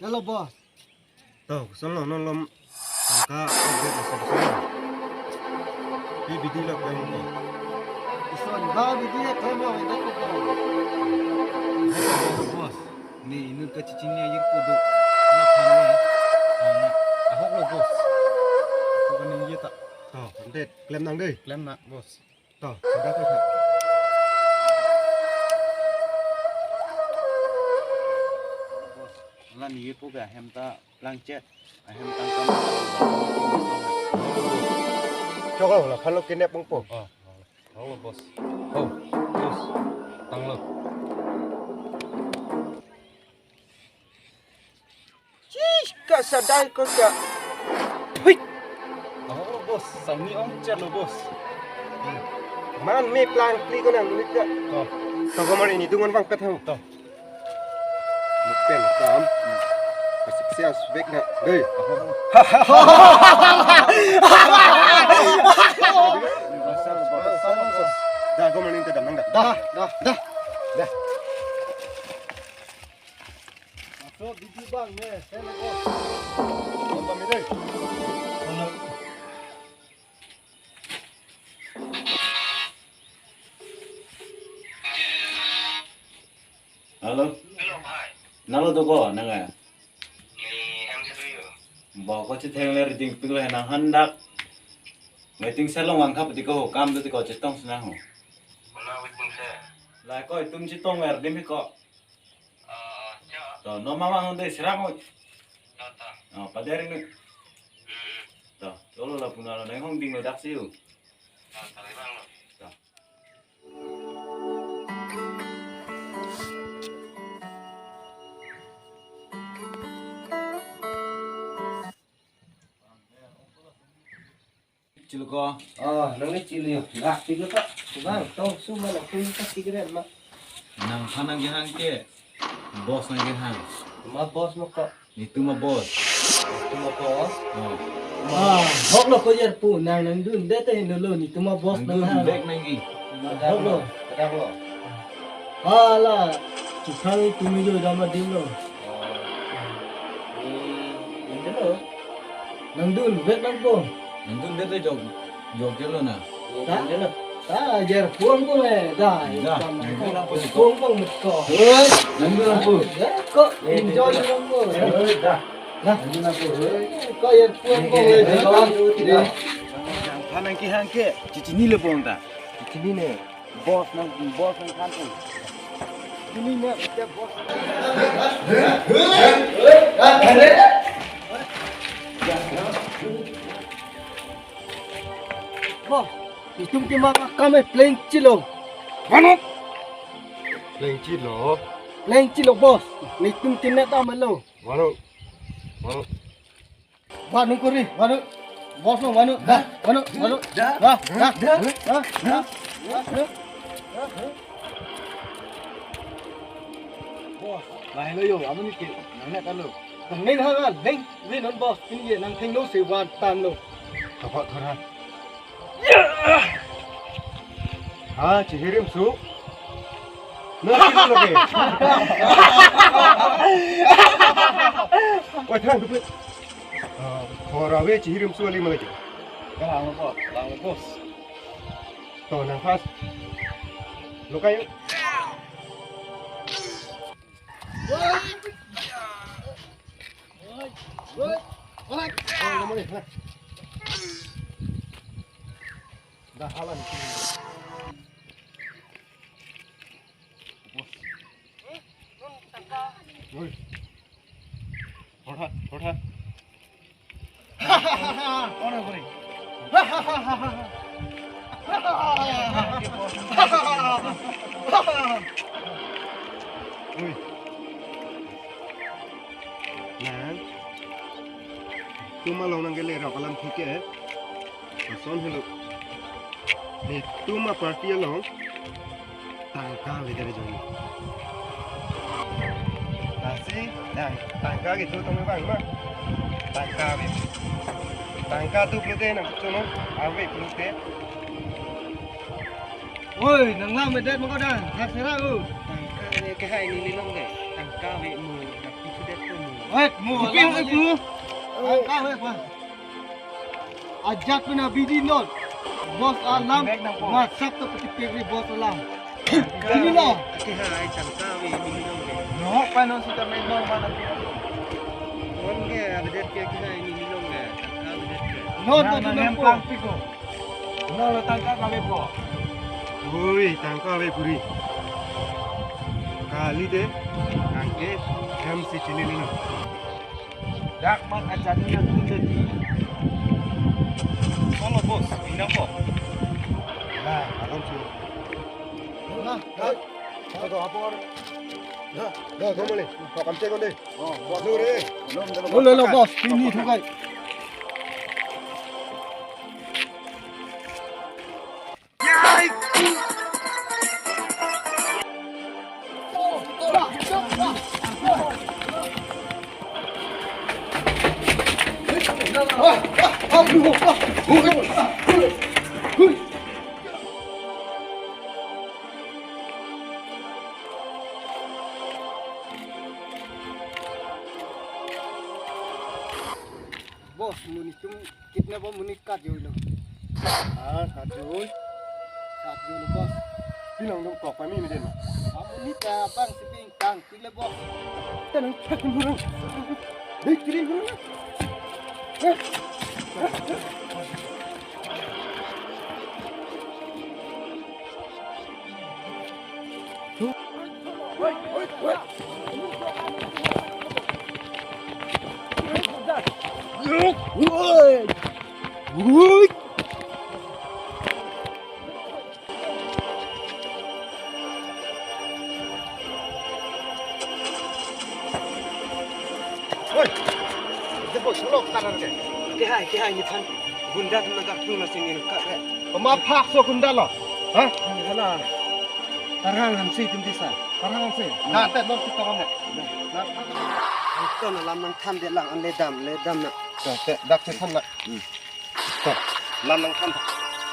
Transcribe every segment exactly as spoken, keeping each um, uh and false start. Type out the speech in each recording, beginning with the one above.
Hello, boss. To, kosonlo non lom tangka update lo, kosonlo? Pi bidi lo klem ko? Ison ba bidi ya klem lo, ito ko. Boss, ne inut kachechini ajirpo do. Na phan lo. Ahok lo, boss. Ko kan ye ta. To, update klem nang dei. Klem nang, boss. To, sudah ko. Boss, la ne ajirpo ke ahem ta langchet. Ahem tangka. Choklo, la phan lo kinep pongpo. Oh, oh, oh, boss. Oh, boss. Tanglo. Chis, kasadai ko ka. Phui. Oh, boss, sangni ongchet lo, boss. Man me plang pli ko nang unit ka. To. To, ko mari ne dung-an vangpet ho. To. Mukpen kam. Kasik sia subek na. Hei. Da, ko mari ne ta dam nang da. Da, da, da. Da. Masuk di jubang ne, saya nak. Kontak ni dei. Hello. Hello, hi. Nalo do ko, nang eh? Ni M C W. Ba ko chetheng le riding pik le nang handak. Waiting shed along vangkha pati ko, kam do ti ko chetong si nang ho. Kona waiting shed? La ko itum chetong ver dim ko. Ah, cha. To, non mama hon dei serang ho. Ta, ta. Oh, padering ni. Hmm. To, cholo la puna lo nang hong ding lo dak si u. Ta, ta, le bang lo. To. Chilo ko. Oh, nang ni chilo yo. Dak pik lo ta. Bang, tong su ma nang pun ta cigarette ma. Nangphan nangkehang ke. Boss nangkehang. Ma boss ma ko. Netum ma boss. Netum ma boss. Oh. Ah, ahok lo ko ajirpo, nang nangdunde te heno lo, netum ma boss nangdun nanghang. Bek nangji. Ahok lo. Kadang lo. Hala, chukhang itum jo dam adim lo. Oh. Ni, ni lo. Nangdun bek nangpo. Nangdunde te jok, jok je lo na. Da? Da, ajirpo ko le, da. Da, nangdun nangpo. Ajirpo ko mut ko. Hei, nangdun nangpo. Ya, ko enjoy nangpo. Hei, da. Da. Nangdun nangpo, hei. Ko ajirpo ko le, da. Nangphan nangkehang ke, chechini le bong ta. Chechini ne. Boss nang, boss nangphan tu. Ini ne, kita boss. Boss, itum kima kame pleng chilo. Mano? Pleng chilo. Pleng chilo, boss. Netum kidnap ta malo. Mano? Mano? Vanu kori, vanu. Boss lo, vanu. Da, vanu, vanu. Da. Da, da, da, da, da. Boss, lahelo yo, amun ke, nang ne talo. Nang ne ha, nang, ne non boss, pini ye, nang thengno si van tanglo. Tokot thora. Ha, chihirim su. Nang kilo lagi. Wah, thang dupit. Ah, khor ave chihirim su ali malagi. Kalang lo, kalang lo, boss. To, nang fast. Lo kayo. Oh, lo mari, ha. Dah halan. Oi. Thora, thora. Oi. Nang. Tuma long nang kele rok alam thik ke. Lason helo. Netum aparty along tangka avedetlo jong. Lasi, nang, tangka ke tu tong bang ma. Tangka ave. Tangka tu pulote nang kuchono ave pulote. Oi, nanglang medet mako dan, thak sera o. Tangka ave ke hai neli long ke. Tangka ave mo, tapi sudah tu mo. Wait, mo. Uping alam upu. Tangka ave pa. Ajat pina bidi non. Boss alam, bag nangpo. Masap to pati pegri boss alam. Ini lo. Ati ha ai tangka ave neli long ke. No, pa non sita main no mana. Non ke ave det ke ati ha ai neli long ke. Tangka ave det ke. No, no, no, no, no, plang piko. No, lo tangka kave po. Ui, tangka ave puri. Kali de, angke, hem si chini nino. Dak mat ajan ni nang kunde di. Solo boss, pinang po. Nah, alam sih. Nah, nah. Satu apa? Nah, nah, kamu nih. Kau kamceng kau nih. Oh, boss. Lu re. Belum, belum. Lo, lo, lo, boss, pini thukai. Boss, monit atum kidnap bom, monit kat joi lo. Ah, kat joi. Kat joi lo, boss. Pinang dong kok kami miden ma. Amonit abang si ping tang, ping le boss. Tenang, tenang, tenang. Dek kiri dulu. Eh. Oi, ito po, sulok kanan ke. Kehai, kehai, ni phan. Gunda atum nangkaktung na singin ka ke. Pama phak so gunda lo. Ha? Hala. Tarhang Hanse atum tisa. Tarhang Hanse. Na, te non kita kan. Na. Ito na lam nangthan de lang an le dam, le dam na. Te, te, dak si than na. Hmm. To, lam nangthan.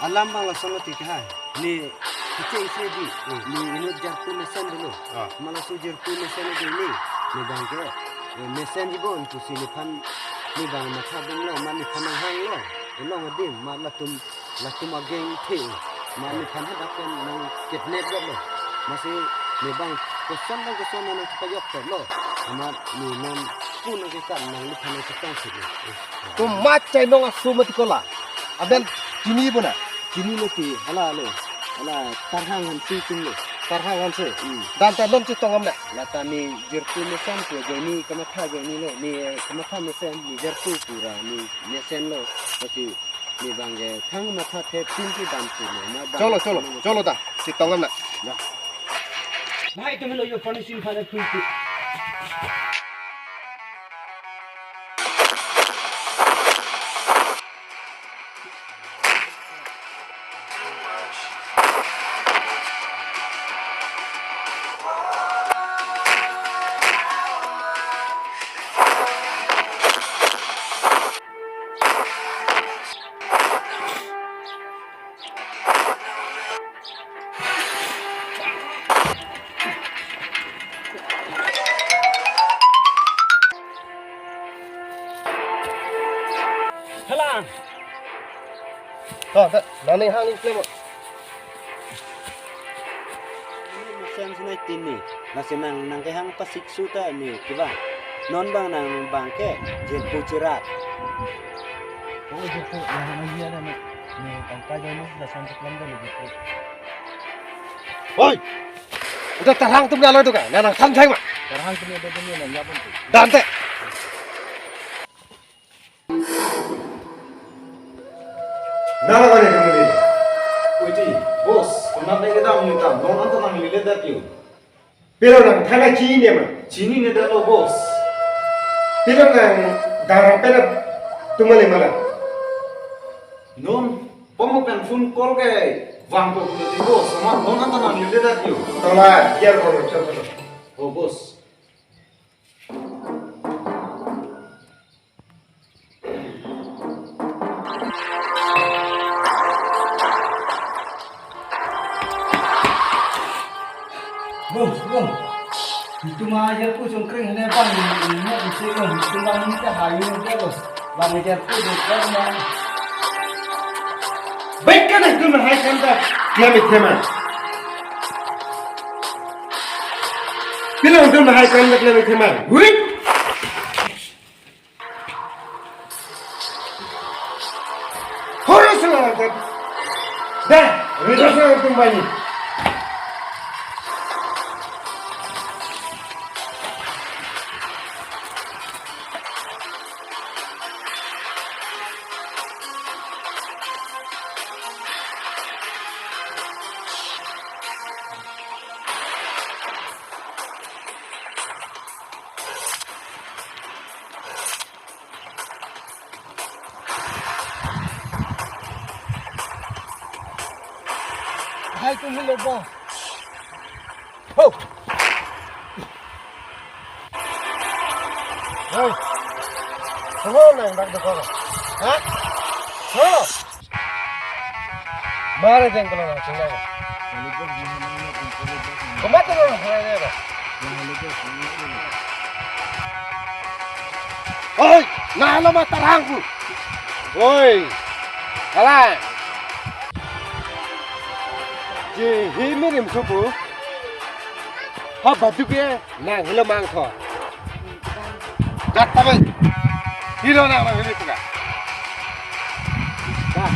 Alam abang lason lo ti kehai. Ne kecheng si di. Hmm. Ne inut jartu mesen dolo. Ah. Ma laso jartu mesen ajoine. Ne abang ke, eh, mesen ji bon pusi nephan, ne abang matha dunglo, ma nephan nanghanglo. Elong adim, ma latum, latum ageng the. Ma nephan hadak pen nangkidnap lo. Masi ne abang koson abang koson nangchepajok lo. Ma ne non pu nangkekan nangliphan nangchetong si lo. Komat chainong aso mati kola. Aben chini bona. Chini lo ti, hala lo. Hala Tarhang Hanse atum lo. Tarhang Hanse. Hmm. Dan ta non chetong am na. Lata ne jartu mesen pu ajoine kamatha ajoine lo. Ne kamatha mesen, ne jartu pura, ne mesen lo. Masi ne abang ke thang matha the pin ti dan pu lo. Ma abang cholo, cholo, cholo ta. Chetong am na. Ya. Bhai, tum lo yo furnishing fana pin ti. Halang. To, ta, nangning hang ning klem. Ne mesen sinai tin ne. Lasi nang, nangkehang pasik su ta ne, kiba. Non abang nang abang ke, jirpo chirat. Oh, jirpo, nang hang iya da ne. Ne tangka jai ne, lason chiklam da ne jirpo. Oi! Udah Tarhang atum na lo itu kan? Nang nangthan chai ma. Tarhang atum na lo itu kan? Nang ya pun tu. Dan te. Nang apa ni kamu ni? Oi ji, boss, kenapa ini dah minta? Non anta nanglele det yo. Pilo nangthan chini ma? Chinine det lo, boss. Pilo nang darang pena tumale mala. Non, pamo kan phone call ke vangpo pulo di, boss. Sama non anta nanglele det yo. Tola, kiar ko, chalo, chalo. Oh, boss. Tuma ajar pu chongkreng hene bang ne isi lo, tuma ni ta hayu ne lo. Bang ajar pu do kar ma. Baik kan itu mahai kan ta klem ithema. Pilo itu mahai kan ta klem ithema. Wih. Horo sila kat. Dah, rida sila tumbani. Hai tum hilo ba. Ho. Hei. Hello nang dak dekor. Ha? Hello. Mare jeng kalau nang sini. Komat kalau nang sini. Oi, nahlo ma tarangku. Oi, kalang. Je hi mirim supu. Ha batu ke nang hilo mangtho. Gat tabe. Hilo nang nang hilo puka. Dah.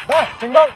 Dah, chingbang.